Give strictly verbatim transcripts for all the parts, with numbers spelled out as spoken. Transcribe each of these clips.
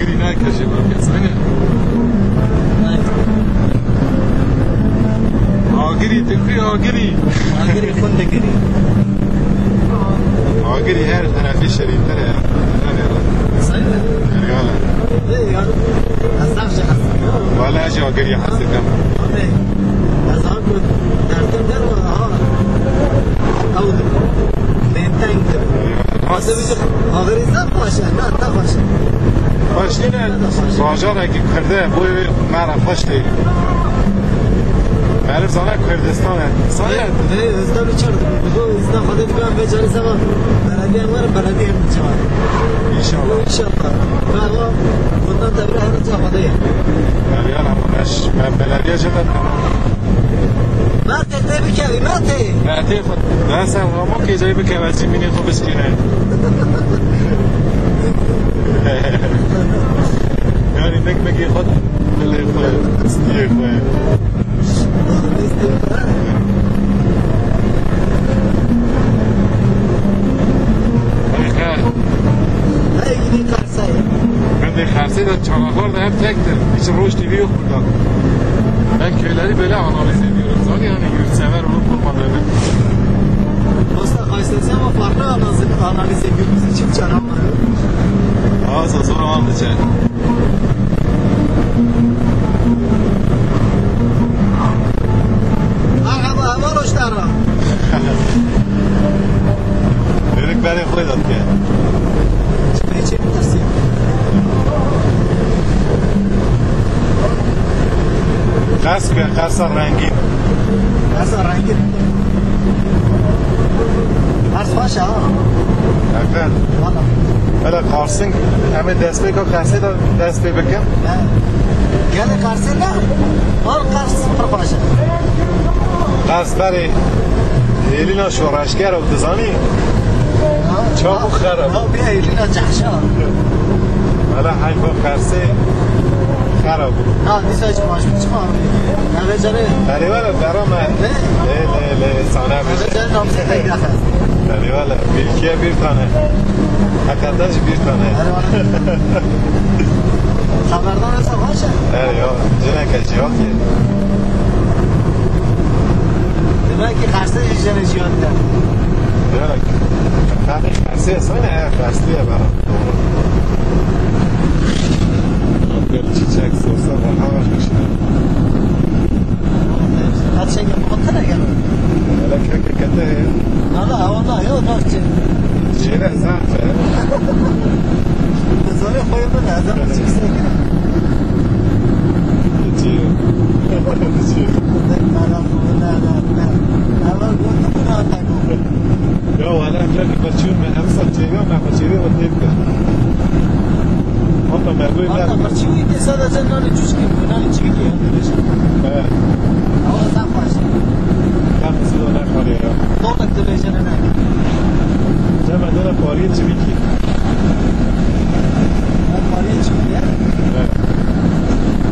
Agirî nake jî bavê sene. Agirî, tu kî agirî? Agirî xun digirî. Agirî her terefî şerîntir e. Sayın. Ergale. Ey ya. Ez zaf jî hes dikim. Wala ez jî agirî hes dikim. Abi, ez zaf derdim der ha. Ew dibin. Lênteng dibin. Mas- Agirî zaf xweş e, na, ta xweş e. Xweş nîne, bajarekî Kurd e, boy wê me re xweş tê. Meriv zane Kurdistan e. Sane? Vê, vê, Özlem içer dibe. Bu izna Xwedê dibe, em vê carî seba belediye were, belediye diçe. İnşallah. İnşallah. Ve ama bundan devre her ca Xwedê ye. Belediye ama ben, ben belediye jete tamam. Mertê tê bikevî, Mertê. Mertê xwe. Ben sen Ramokê cayê bikeve, çî mînê xwe bişkîne. Yani mekmekê xwe, dilê xwe, stiyê xwe. Hey, gidin Karsayê. Gundê Xersê de çanaklar da hep tektir. Hiç Roj T V yok burada. Ben köyleri böyle analiz ediyorum. Zaten yani yurtsever olup olmadığını. Dosta, Kayseri ama farklı analiz, analiz ediyor. Bizim için çanak var. Ağız zor anlayacak. Merhaba, heval hoşlara. Berek berê xwe de dike. Çiçek nasıl? Qers be, qersa rengîn. Qersa rengîn. Qers xweş e ha. Eqel. Valla. Hele Qarsing, em ê destpêka Qersê de dest pê bikin. He. Gelê Qarsê ne? Al Qers pir baş e. Qers berê hêlîna şoreşger e, tu zanî? Ha? Çabuk xera bû. Ha, bir hêlîna cehşa. Hele heyfa Qersê xera bû. Ha, dîsa hiç baş çima. Eve canê. Erê wele, bera me. Ne? Lê, lê, lê, sana bir Eve şey. Canê namsê peyda xest. Erê wele, bir ikiye bir tane. Hakikaten bir tane. Erê wele. Xeberdan olsa baş e. Erê ya, cineke jî yok ki. Demek ki Qersê jî jene jî yok. Yok. Qersê sana ya, Qersê ya bera. Gel çiçek sorsa bana bakmışlar. Kaç şey yapmadı da gel. Hele keke kete. Valla, valla, yok, bak, şey. Şeyler zaten. Zor koyup da, adam çıksa gel. Geçiyor. Geçiyor. Valla, valla, valla. Valla, bu da, valla. Ya wala em belkî birçî me, em ser çêga me xwe çêrê we tê bike. Hatta me bû Hatta birçî wî tê sadece nanê çûçikê, nanê çivîkê ya. He. Ama sen baş. Ben size ne xwariye ya. Dolak dibêje ne ne. Cem, dere xwariye çivîkê. Ben xwariye çivîkê. He.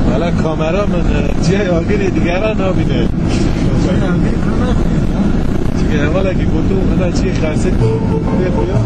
Wala kamera min, e, cihê agirê digera nabîne. Çünkü hevalekî gotu, hena çiyê Qersê pê xuya.